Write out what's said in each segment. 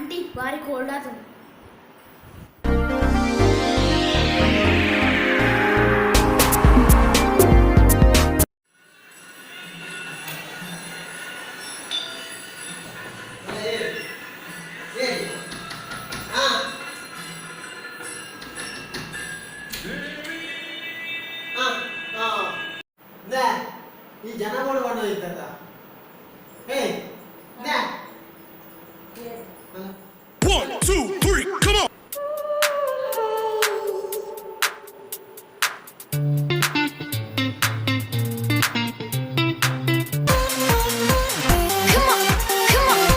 Aunty ಬಾರಿ cold ಆತುಂಡು. ಈ ಜನ ಬೋರ್ಡ್ ಇದ್ದದ ಏಯ್ ನೇ. 1, 2, 3, come on! Come on, come on.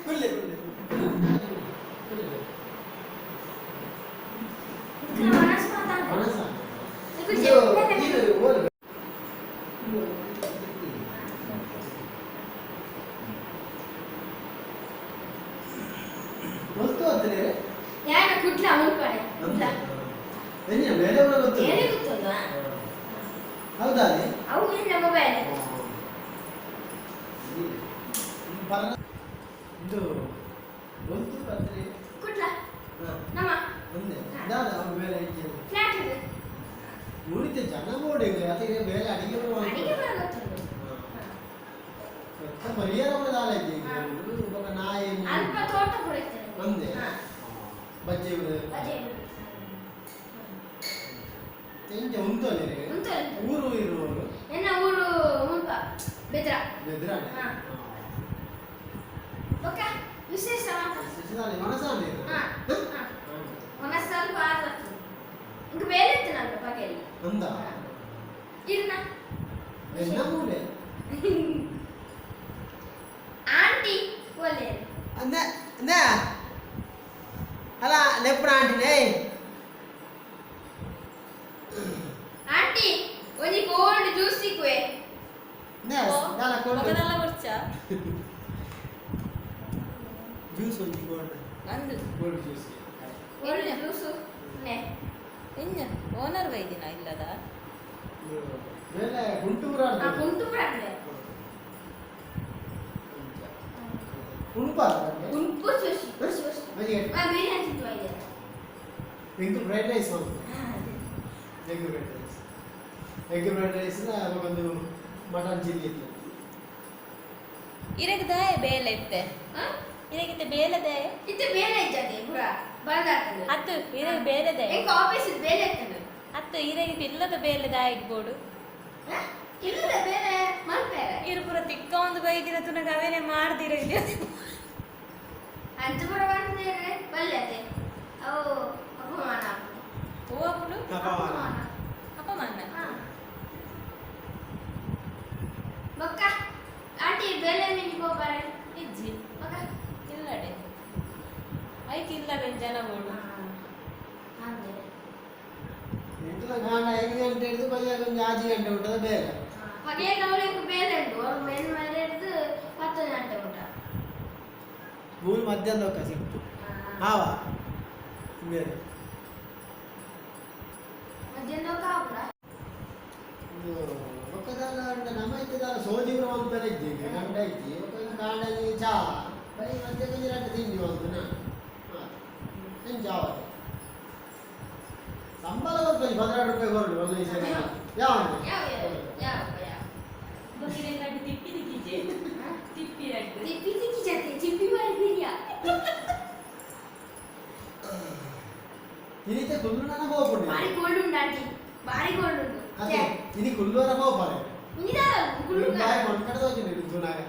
ಕುಲ್ಲೆ ಕುಲ್ಲೆ ಕುಲ್ಲೆ. ಮನಸ್ಸ ಇದು ಇದು ಓಲ್ ಗೊತ್ತು ಅಂತಾರೆ. ಯಾನ ಕುಡ್ಲ ಮುಲ್ಪಡೆ ಕುಡ್ಲ. ಏನಿಲ್ಲ ಬೇರೆ ಗೊತ್ತು. ಏನೇ ಗೊತ್ತಲ್ಲ. ಹೌದಾ ಅದೇ. ಅವು ಇಲ್ಲ ಮೊಬೈಲ್. ಪರ ಇದು ಗೊತ್ತು ಬಂದ್ರೆ. ಕುಡ್ಲ ನಮ್ಮ. ಒಂದೇ ದಾದ ಅವ್ರು ಬೇರೆ ಇಜ್ಜೆ. ಫ್ಲಾಟ್ ಇದೆ. ಉಳಿತ ಜನ ಬೋರ್ಡ್ ಅದಕ್ಕೆ ಬೇರೆ ಅಡಿಗೆ. ಅಡಿಗೆ ಬರ ಗೊತ್ತುಂಟು. ಪರಿಹಾರ ದಾಲ ಇವಾಗ ನಾಯಿ. ಅಲ್ಪ ತೋಟ ಕೂಡ ಇರ್ತದೆ. ಒಂದೇ. ಬಜ್ಜಿ. ಬಜ್ಜಿ. ಎಂಚ ಉಂಟು ಉಂಟು. ಊರು ಇರುವವರು. ಎನ್ನ ಊರು ಮುಲ್ಪ ಬೆದ್ರ. ಬೆದ್ರ. ಹಾ. ಬೊಕ್ಕ ವಿಶೇಷ ಮಾತ. ಮನಸಾನೆ. ಹಾ ಹಾ. ಮನಸ್ಸು ಸ್ವಲ್ಪ ಆತತ್ತು ಇಂಕ ಬೇಲೆ ಇತ್ತು ನನ್ನ ಪಗೆಯಲ್ಲಿ. ಅಂದ. ಇರ್ನ. ಎನ್ನ ಮೂಲೆ. ಆಂಟಿ ಒಲ್ಲೆ. ಅಂದ ಅಂದ ಅಲ್ಲ ಲೆಪ್ಪಣ ಆಂಟಿನೇ. ಆಂಟಿ ಒಂಜಿ ಕೋಲ್ಡ್ ಜ್ಯೂಸ್ ಸಿಕ್ಕುವೆ. ದಾಲ ಕೋಲ್ಡ್. ಮೊಗದಲ್ಲ ಕೊರ್ಚ. ಜ್ಯೂಸ್ ಒಂಜಿ ಕೋಲ್ಡ್. ಅಂದು. Cold juice. ಕೋಲ್ಡ್ ಜ್ಯೂಸ್ ನೆ. ಎಂಜ ಓನರ್ ಬೈದಿನ ಇಲ್ಲದ. ಬೇಲೆ ಗುಂಟೂರ. ಆ ಗುಂಟು ಪ್ರಾಕ್ಲೆ. ಉಣುಪ. ಗುಂಪು ಜ್ಯೂಸ್ ಜ್ಯೂಸ್. ಆ ಬಿರಿಯಾನಿ ತಿಂತು ಐದೆ. Egg fried rice egg fried rice egg fried rice ಒಂದು ಮಟನ್ ಚಿಲ್ಲಿ ಇತ್ತು. ಇರಗ್ ದಾಯ ಬೇಲೆ ಇತ್ತೆ. ಇರಗಿತ್ತೆ ಬೇಲೆ ದಾಯ. ಇತ್ತೆ ಬೇಲೆ ಇಜ್ಜದೆ ಪೂರ ಬಂದಾಗ್ತದೆ. ಅತ್ತು ಇರಗ್ ಬೇಲೆ ದಾಯ. ಎಂಕ ಆಫೀಸ್ ಬೇಲೆ ಇರ್ತದೆ. ಅತ್ತು ಇರಗಿತ್ತೆ ಇಲ್ಲದ ಬೇಲೆ ದಾಯಗ್ ಬೋಡು. ಇಲ್ಲ ಬೇರೆ ಮಲ್ಪೇರೆ. ಇರು ಪೂರ ತಿಕ್ಕ ಒಂದು ಬೈದಿನ ತುನಗ ಅವೇನೆ ಮಾಡ್ದಿರ. ಅಂಚ ಪೂರ ಬಂದ್ರೆ ಬಲ್ಯತೆ ಅವು ಅಪಮಾನ ಆಪುಂಡು. ಹೂವಪ್ಪುಡು. ಅಪಮಾನ. ಅಪಮಾನ. ಹಾ. ಬೊಕ್ಕ ಆಂಟಿ ಬೇಲೆ ಮಿನಿ ಪೋಪಾರೆ. ಇಜ್ಜಿ. ಬೊಕ್ಕ ಇಲ್ಲಡೆ ಐಕ್ ಇಲ್ಲ ಬೆನ್ ಜನ ಬೋಡು. ಅಂದೆ. ಎಂಟು ಗಾಂಡ 5 ಗಂಟೆ ಹಿಡಿದು ಬಯ್ಯಾಗ ಒಂದು 6 ಗಂಟೆ ಉಂಟದ ಬೇಲೆ. ಪಗೆ ನವಳಿಗೆ ಬೇಲೆ ಉಂಟು ಅವ್ರು ಮೇಲ್ ಮೇಲೆ ಹಿಡಿದು 10 ಗಂಟೆ ಊಟ. ಮೂರು ಮಧ್ಯಾಹ್ನ ಹೋಗ ಸಿಕ್ತು ಆವ ಬೇರೆ. ಮಧ್ಯಾಹ್ನ ಕಾಪುಡ. ಒಕ್ಕದಾಲ ನಮ್ಮ ಇತ್ತದಾಲ ಸೋಜಿಪುರ ಒಂದು ಬೇರೆ ಇಜ್ಜಿ ಗಂಡ ಇಜ್ಜಿ ಒಕ್ಕ ಕಾಂಡ ಚಾ ಬರೀ ಮಧ್ಯ ಕೊಂಚ ಎರಡು ತಿಂಡಿ ಒಂದು ನಾ ಎಂಚ ಆವತ್ತೆ ಸಂಬಳ ಬರ್ಬೋದು 12 ರೂಪಾಯಿ ಕೊರಡು ಒಂದು ಈ ಸರಿ ಯಾವ. ಯಾವ ಯಾವ ಯಾವ ಯಾವ. ಬೊಕ್ಕಿನ ತಿಪ್ಪಿ ತಿಕ್ಕಿಜೆ ತಿಪ್ಪಿ ರಡ್ಡು. ತಿಪ್ಪಿ ತಿಕ್ಕಿ ಜತೆ ಚಿಪ್ಪಿ ಮಾಡಿ ಬಿರಿಯಾ. ತಿನಿತೆ ಕುಲ್ಲುನ ಹೋಗ್ಬಿಡಿ. ಬಾರಿ ಕೋಲ್ಡ್ ಉಂಟು ಆಂಟಿ ಬಾರಿ ಕೋಲ್ಡ್ ಉಂಟು. ಅದೇ ಇನಿ ಕುಲ್ಲುವರ ಹೋಗ್ಬಾರೆ. ಇನಿದ ಕುಳ್ಳು. ಕೊಂಡ್ಕಡೆ ಹೋಗಿ ತುನಾಗ.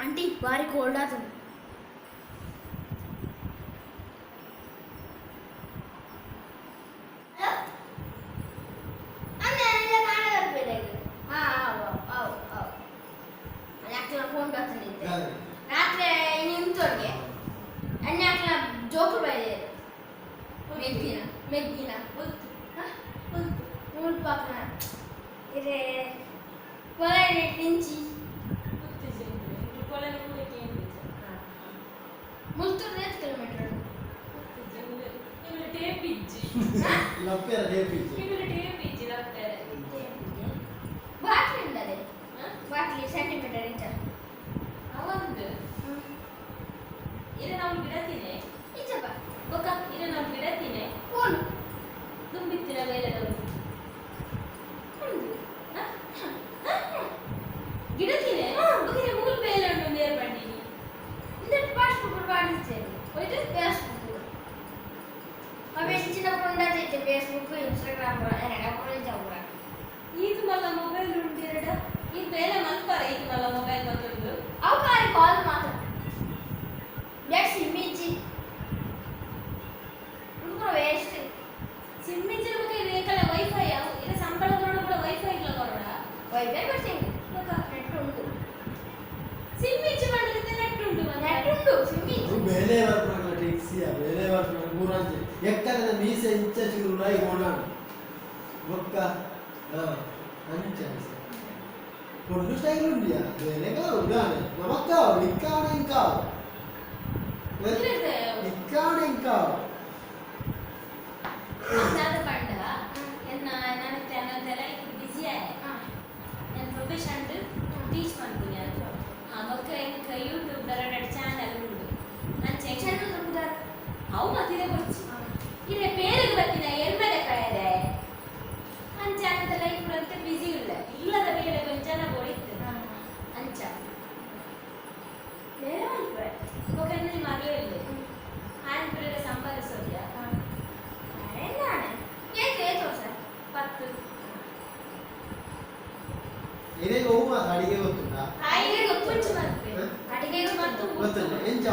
ಆಂಟಿ ಬಾರಿ ಕೋಲ್ಡ್ ಆತುಂಡು. ಫೋನ್ ಬರ್ತಿದ್ದೆ ರಾತ್ರಿ ಇನ್ನು ಇಂತವ್ರಿಗೆ. ಇಂಚಿ ಮುಲ್ತೂರು ಎಷ್ಟು ಕಿಲೋಮೀಟರ್ ಲಪ್ಪೆರ ಟೇಪ್ ಬಾಟ್ಲಿ ಉಂಡದೆ ಬಾಟ್ಲಿ ಸೆಂಟಿಮೀಟರ್ ಇಂಚ ಅವೊಂದು ಇರೆ ನಾವು ಗಿಡತಿನೆ ಇಂಚಪ್ಪ ಬೊಕ್ಕ ಇರೆ ನಾವು ಗಿಡತಿನೆ ಓನು ತುಂಬಿತ್ತಿನ ಬೇಲೆದವರು ಗಿಡತಿನೆ ಬೊಕ್ಕ ಮೂಲು ಬೇಲೆ ಉಂಟು ನೇರ್ ಬಂಡಿನಿ ಇಂದಟ್ ಪಾಸ್ಬುಕ್ ಬಾಡಿಸ್ತೇನೆ ಹೋಯ್ತು ಫೇಸ್ಬುಕ್ ಅವೆ ಚಿನ್ನప్పుడు ఉండదు ಫೇಸ್ಬುಕ್ ಇನ್ಸ್ಟಾಗ್ರಾಮ್ ಎರಡప్పుడు ಜೌರ ಈತ ಮಲ್ಲ ಮೊಬೈಲ್ ಉಂಟು ಎರಡ ಈ ಬೇಲೆ ಮಲ್ಪಾರ ಈತ ಮಲ್ಲ ಮೊಬೈಲ್ ಮತ್ತೊಂದು ಅವು ಕಾರಿ ಕಾಲ್ ಮಾತ್ರ that ಸಿಮ್ಮಿಜ್ಜಿ ಉಂಡು ವೇಸ್ಟ್ ಸಿಮ್ಮಿಜ್ಜಿ ಬೊಕ್ಕ ಇದು ವೈಫೈ ಇದು ಸಂಬಳ ಕೊಡೋಣ ಕೂಡ ವೈಫೈ ಇಲ್ಲ ಕೊಡೋಣ ವೈಫೈ ಬರ್ತೀನಿ ಬೊಕ್ಕ ನೆಟ್ ಉಂಟು ಸಿಮ್ಮಿಜ್ಜಿ ಮಾಡಿದ್ರೆ ನೆಟ್ ಉಂಟು ನೆಟ್ ಉಂಟು ಸಿಮ್ಮಿಜ್ಜಿ ಬೇಲೆ ಬರ್ಪುನ ಟೆಕ್ಸಿಯ ಬೇಲೆ ಬರ್ಪುನ ಮೂರಂಜೆ ಎಕ್ಕದ ಮೀಸೆ ಇಂಚ ಚಿಗುರುಲಾಯಿ ಓಡಾಣ ಬೊಕ್ಕ ಅಂಚ ಪೊಣ್ಣು ಸ್ಟೈಲ್ ಉಂಡಿಯ ಬೇಲೆಗ ಉಡಾನೆ ನಮಕ್ಕಾವು ಇಕ್ಕಾವಣ ಇಂಕಾವು ಇಕ್ಕಾವಣ ಇಂಕಾವು ಅಂದಾದ ಪಂಡ ಎನ್ನ ನಾನು ಬಿಸಿ ಆಯೆ ನನ್ನ ಪ್ರೊಫೆಷನ್ ಟೀಚ್ ಮಾಡ್ತೀನಿ ಅದು ಬೊಕ್ಕ ಎಂಕ್ ಯೂಟ್ಯೂಬ್ ಎರಡು ಚಾನಲ್ ಉಂಟು ಅಂಚೆ ಚಾನಲ್ ಉಂಟು ಅವು ಮತ್ತಿದೆ ಕೊಡ್ಚಿ ಇರೆ ಪೇರಿಗೆ ಬರ್ತೀನಿ ಎರ್ಮೆದ ಕಳೆದೆ ಅಂಚ ಅಂತ ಲೈಫ್ ಅಂತ ಬಿಸಿ ಇಲ್ಲ ಇಲ್ಲದ ಬೇರೆ ಕೊಂಚನ ಬೋಳಿತ್ತು ಅಂಚ ಬೇರೆ ಮಲ್ಪೆ ಬೊಕ್ಕ ಮಗಳೇ ಇಲ್ಲ ಆಯನ್ ಪಿರಿಯಡ್ ಸಂಪಾದಿಸೋದ್ಯಾ ಏತು ಏತು ವರ್ಷ 10 ಇದೇ ಹೋಗುವ ಅಡಿಗೆ ಗೊತ್ತುಂಟಾ ಅಡಿಗೆ ಗೊತ್ತುಂಟು ಮತ್ತೆ ಅಡಿಗೆ ಮತ್ತು ಗೊತ್ತುಂಟು ಎಂಚ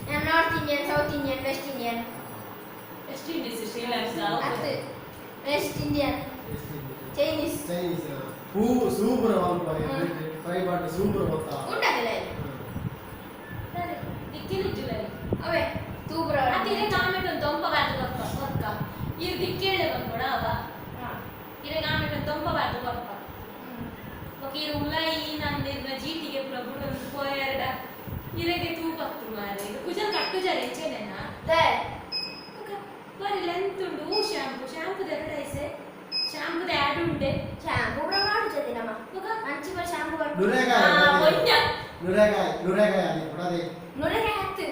ನಾನು North Indian South Indian West Indian West Indies Sri Lanka ಅದು ವೆಸ್ಟ್ ಇಂಡಿಯನ್ ಚೈನೀಸ್ ಚೈನೀಸ್ ಹೂ ಸೂಪರ್ ಫ್ರೈ ಮಾಡಿ ಸೂಪರ್ ಗೊತ್ತಾ ಉಂಟಾಗಲ್ಲ ದಿಕ್ಕಿನ ಜುಲೈ ಅವೇ ತೂಬ್ರ ಅದು ಇದೇ ಕಾಮೆಂಟ್ ಒಂದು ದೊಂಪ ಬಾರ್ದು ಕೊಪ್ಪ ಕೊಕ್ಕ ಇದು ದಿಕ್ಕೇಳೆ ಬಂದ್ಕೊಡ ಅವ ಇದೇ ಕಾಮೆಂಟ್ ಒಂದು ದೊಂಪ ಬಾರ್ದು ಕೊಪ್ಪ ಒಕ್ಕ ಇದು ಉಲಾಯಿ ನಂದು ಇರ್ನ ಜೀಟಿಗೆ ಪೂರ ಬುಡೊಂದು ಪೋಯರ್ಡ ಇರೆಗೆ ತೂಪತ್ತು ಮಾರೆ ಇದು ಕುಜಲ್ ಕಟ್ಟು ಜರ ಹೆಚ್ಚೇನೇನಾ ಬರೀ ಲೆಂತ್ ಉಂಡು ಹೂ ಶಾಂಪು ಶಾಂಪುದ ಎರಡು ಐಸೆ ಶಾಂಪುದ ಆ್ಯಡ್ ಉಂಡೆ ಶಾಂಪು ಕೂಡ ಮಾಡುತ್ತದೆ ನಮ್ಮ ಅಂಚಿ ಬರ ಶಾಂಪು ನುರೆಕಾಯಿ ನುರೆಕಾಯಿ ನುರೆಕಾಯಿ ಅಲ್ಲಿ ಕೊಡದೆ ನುರೆಕಾಯಿ ಹತ್ತು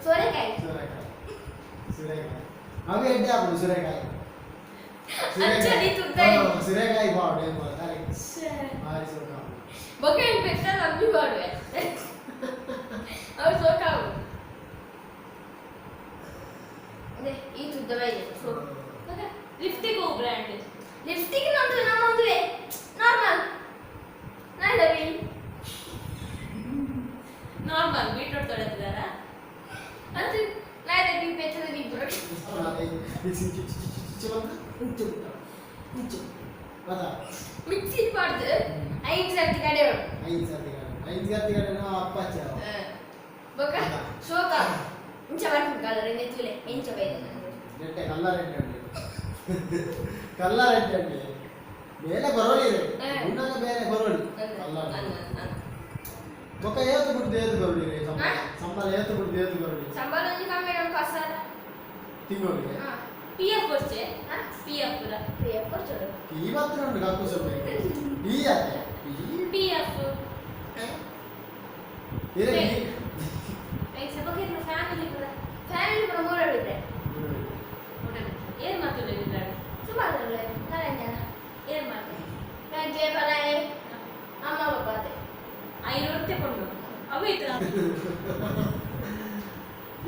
ಸೋರೆಕಾಯಿ ಸೋರೆಕಾಯಿ ಸೋರೆಕಾಯಿ ಅವೇ ಎಡ್ಡೆ ಆಪುಂಡು ಸೋರೆಕಾಯಿ ಸೋರೆಕಾಯಿ ಬಾಡು ಏನು ಮಾಡ್ತಾರೆ ಭಾರಿ ಸೋಕ ಬೊಕ್ಕೆ ಬೆಟ್ಟ ನಂಬಿ ಬಾಡುವೆ ಅವ್ರು ಸೋಕಾವು ಅದೇ ಈ ತುದ್ದವೇ ಇದೆ ಸೋಕು ಲಿಪ್ಸ್ಟಿಕ್ ಹೋ ಬ್ರ್ಯಾಂಡ್ ಲಿಪ್ಸ್ಟಿಕ್ ನಮ್ದು ನಮ್ಮೊಂದುವೆ ನಾರ್ಮಲ್ ನಾಯ್ದವಿ ನಾರ್ಮಲ್ ಬೀಟ್ರೋಟ್ ತೊಳೆದಿದ್ದಾರ ಅದು ನಾಯ್ದವಿ ಪೆಚ್ಚದ ಇಬ್ಬರು ಮಿಕ್ಸಿ ಮಾಡ್ದು 5 ಸರ್ತಿ ಕಡೆ 5 ಸರ್ತಿ ಕಡೆ 5 ಸರ್ತಿ ಕಡೆ ಅಪ್ಪಾಚ ಬೊಕ್ಕ ಶೋಕ ಇಂಚ ಬರ್ತೀನಿ ಕಲರ್ ಇಂದ ಇಂಚ ಬೈದೆ ನೆಟ್ಟೆ ಕಲ್ಲರ್ ಎಡ್ಡೆ ಕಲ್ಲರ್ ಎಡ್ಡೆ ಬೇಲೆ ಬರೋಲಿ ಉಣ್ಣಾಗ ಬೇರೆ ಬರೋಲಿ ಕಲ್ಲರ್ ಬೊಕ್ಕ ಏತು ಬಿಡ್ದು ಏತು ಬರೋಲಿ ರೀ ಸಂಬಳ ಏತು ಬಿಡ್ದು ಏತು ಬರೋಲಿ ಸಂಬಳ ಒಂಜಿ ಕಮ್ಮಿ ನಮ್ಮ ಕಸಾಲ ತಿಂಗಳಿಗೆ ಪಿ ಎಫ್ ಕೊಡ್ಚೆ ಪಿ ಎಫ್ ಪುರ ಪಿ ಎಫ್ ಕೊಡ್ಚೋಡು ಪಿ ಮಾತ್ರ ಉಂಟು ಕಕ್ಕು ಸ್ವಲ್ಪ ಪಿ ಅತ್ತೆ ಪಿ ಎಫ್ ಫ್ಯಾಮಿಲಿ ಪುರ ಫ್ಯಾಮಿಲಿ ಪುರ ಮೂರಡಿದ್ರೆ ಏನ್ ಮಾತಾಡಿದ್ದಾರೆ ಸುಮಾರು ನಾಲ್ಕು ಜನ ಏನ್ ಮಾತಾಡಿ ನನಗೆ ಪಲಾಯ್ ಅಮ್ಮ ಪಪ್ಪ ಐದು ಹೊತ್ತೆ ಕೊಂಡು ಅವು ಇದ್ರ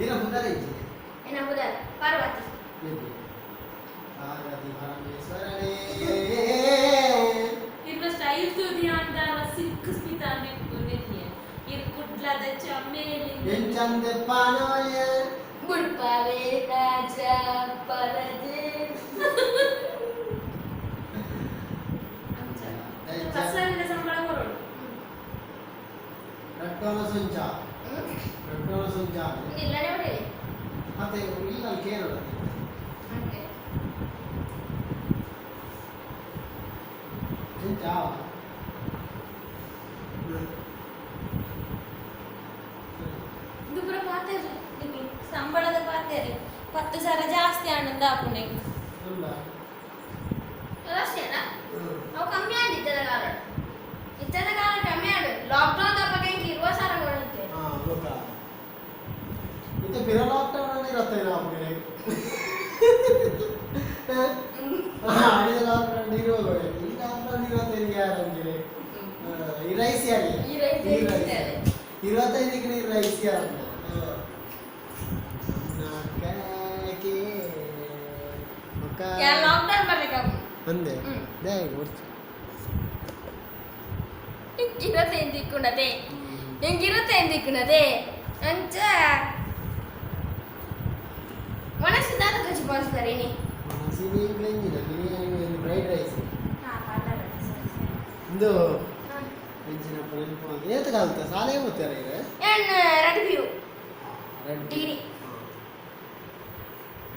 ಏನ ಬುಧಾರ ಇಜ್ಜಿ ಏನ ಬುಧಾರ ಪಾರ್ವತಿ ಪಾರ್ವತಿ ಪರಮೇಶ್ವರನೇ ಇರ್ನ ಸ್ಟೈಲ್ ತುದಿ ಅಂದ ಸಿಕ್ ಸ್ಮಿತ ನೆನ್ನೆ ಇರ್ ಕುಡ್ಲದ ಚಮ್ಮೇಲಿ ಎಂಚಂದೆ ಪಾನೋಯ ಬುಡ್ಪಾವೆ ರಾಜ ಪರದೆ ಕಸಲಿನ ಸಂಬಳ ಕೊಡೋಡು ರಟ್ಟೋನ ಸಂಚ ರಟ್ಟೋನ ಸಂಚ ಇಲ್ಲನೇ ಹೊಡೆಯಲಿ ಮತ್ತೆ ಇಲ್ಲ ಅಲ್ಲಿ ಕೇರಳ ಸಂಚ ಪಾತೆರ್ ಸಂಬಳದ ಪಾತೆರೆ 10,000 ಜಾಸ್ತಿ ಆನಂದ ಆಪುನೆ. ಉಂಡ. ಅಷ್ಟೇನಾ? ಅವು ಕಮ್ಮಿ ಆಂಡ್ ಇತ್ತದ ಕಾಲ, ಇತ್ತದ ಕಾಲ ಕಮ್ಮಿ ಆಂಡ್. ಲಾಕ್ಡೌನ್ ದಪ್ಪಗೆ ಇಂಕ 20,000 ಕೊಡುತ್ತೆ. ಹಾ, ಬೊಕ್ಕ ಇತ್ತೆ ಪಿರ ಲಾಕ್ಡೌನ್ ಇರತ್ತೆ ಆಪುನೆ. ಅಡಿದ ಲಾಕ್ಡೌನ್ ಇರುವಾಗ ಈ ಲಾಕ್ಡೌನ್ ಇರತ್ತೆ ಯಾರಂಗೆ ಈ ರೈಸ್ ಯಾರಿ? ಈ ರೈಸ್. ಈ ರೈಸ್ 25ಕ್ಕೆ ನೀರು ರೈಸ್ ಯಾರನ್ನ ಯಾ ಲಾಕ್ಡೌನ್ ಬರ್ಲಿಕ್ಕೆ ಅಂದೆ. ಹ್ಮ್. ದಾಯೆ ಕೊಡ್ತು? 25 ದಿಕ್ಕುಂಡತೆ, ಎಂಕ್ 25 ದಿಕ್ಕುಂಡತೆ. ಅಂಚ ಮನಸ್ಸು ದಾದ ಕಚ್ಚಿ ಪೋಸ್ತಾರೆ ನೀ? ಮನಸ್ಸಿನ ಫ್ರೈಡ್ ರೈಸ್. ಹಾ, ಪಾತಾಡ, ಸರಿ ಸರಿ. ಇಂದು ಎಂಚಿನ ನೆನಪು ಏತ ಕಲ್ತ ಸಾಲೆ ಗೊತ್ತಾರೆ ಇದೆ? ಏನ್ ರಡ್ PU. Degree.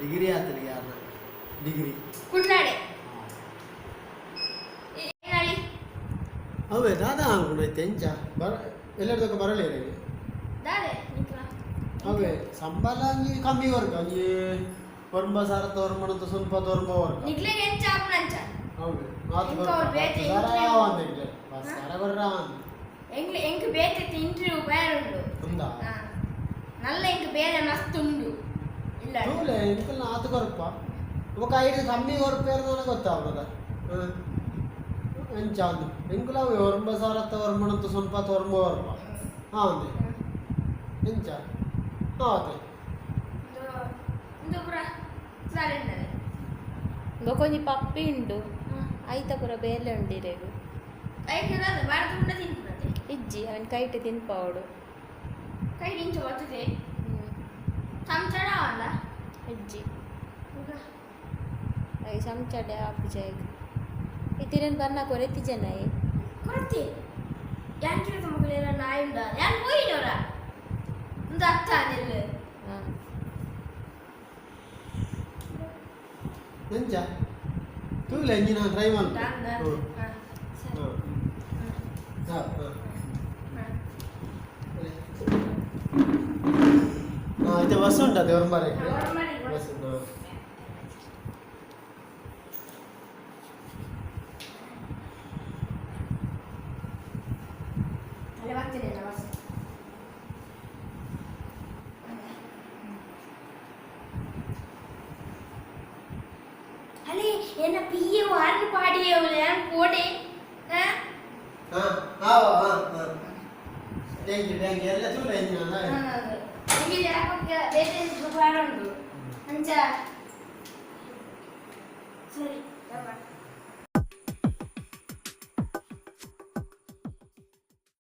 Degree ಆತನಿಗೆ ಯಾರನ್ನ ಡಿಗ್ರಿ. ಕುಡ್ಲಾಡೆ ಏನಾಳಿ. ಅವೇ ದಾದಾ ಅನ್ಕೊಂಡೈತೆ ಎಂಚ ಬರ ಎಲ್ಲರದಕ್ಕ ಬರಲೇ. ದಾದೆ ನಿಕ್ಲ? ಅವೇ ಸಂಬಳ ಅಂಜಿ ಕಮ್ಮಿ ವರ್ಗ ಅಂಜಿ ಒರ್ಂಬ ಸಾರ ತೋರ್ಮಣಂತ ಸ್ವಲ್ಪ ತೋರ್ಂಬ ವರ್ಗ. ನಿಕ್ಲೆಗ್ ಎಂಚ ಆಪುನಂಚ. ಹೌದು ಮಾತು. ಎಂಕ ಅವ್ರು ಬೇತೆ ಸಾರ ಇಂಟ್ರಿ ಯಾವಂದ ಇಡ್ಲೆ ಬಸ್ ಸಾರ ಬರ್ರ ಅಂದ. ಎಂಗ್ಲ ಎಂಕ್ ಬೇತೆ ಇಂಟರ್ವ್ಯೂ ಬೇರೆ ಉಂಡು. ಅಂದ. ಹಾ. ನಲ್ಲ ಎಂಕ್ ಬೇರೆ ಮಸ್ತ್ ಉಂಡು ಇಲ್ಲ. ತೂಲೆ ಎಂಕಲ್ನ ಆತು ಕೊರಪ್ಪ ఒక ಐದು ಕಮ್ಮಿ ಕೊರಪೇರು ನನಗೆ ಗೊತ್ತಾಗ್ತದ ಎಂಚ ಅಂದು. ಎಂಕುಲ ಅವೆ ಒರ್ಂಬ ಸಾರತ್ತ ಒರ್ಮಣಂತ ಸ್ವಲ್ಪ ತೋರ್ಂಬ ವರ್ಪ. ಹಾಂ ಅಂದೆ ಎಂಚ ಹಾಂ ಅದೇ. ಇಂದು ಪೂರ ಸಾರಿ ಉಂಡದೆ. ಬೊಕೊಂಜಿ ಪಪ್ಪಿ ಉಂಡು, ಐತ ಪೂರ ಬೇಲೆ ಉಂಡು ಇರೆಗ್. ಐಕ್ ದಾದ ಬಾರ್ದು ಉಂಡ ತಿನ್ಪುನತೆ? ಇಜ್ಜಿ, ಅವನ್ ಕೈಟ್ ತಿನ್ಪಾವಡು. ಕೈ ಇಂಚ ಬರ್ತದೆ ಚಮಚಡ ಅಲ್ಲ. ಇಜ್ಜಿ, ಹಾಗೆ ಚಮಚಡೆ ಆಪುಜಾಯ್ಗ್ ಇತ್ತಿರೇನು ಬರ್ನ ಕೊರೆತಿ ಜನ. ಕೊರತಿ ಯಾನ್ ಕಿರತ ಮಕ್ಕಳೆಲ್ಲ ನಾಯಿ ಉಂಡ ಯಾನ್ ಪೋಯಿನವರ ಇಂದು ಅತ್ತ ನಿಲ್ಲು. ಹಾಂ. ಎಂಚ ತೂಲೆ ಎಂಜಿನ ಟ್ರೈ ಮಾಡು. ದಾನ್ ದಾನ್. ಹ್ಞೂ. ಹಾ, ಸರಿ. ಹಾಂ ಹಾಂ ಹಾಂ. ಹಾ. ಹಾಂ, ಇದು ಬಸ್ ಉಂಟಾ ದೇವ್ರ? ಒರ್ಂಬರೆಗ್. ಬಸ್ ಉಂಟು. ಅಲ್ಲೇ ಬರ್ತೀನಿ ಬಸ್. ಅಲ್ಲಿ ಏನ ಪಿ ಎ ವಾರನ್ ಪಾಡಿಯೇ ಯಾನ್ ಪೋಡೆ. ಹಾ. ಹಾಂ ಹಾಂ ಹಾಂ ಹಾಂ, thank you thank you. ಎಲ್ಲ ತೂಲೆ ಎಂಜಿನ. ನಿಮಗೆ ಯಾಕೆ ಬೇರೆ ಉಪಕಾರ ಉಂಟು ಅಂಚ. ಸರಿ.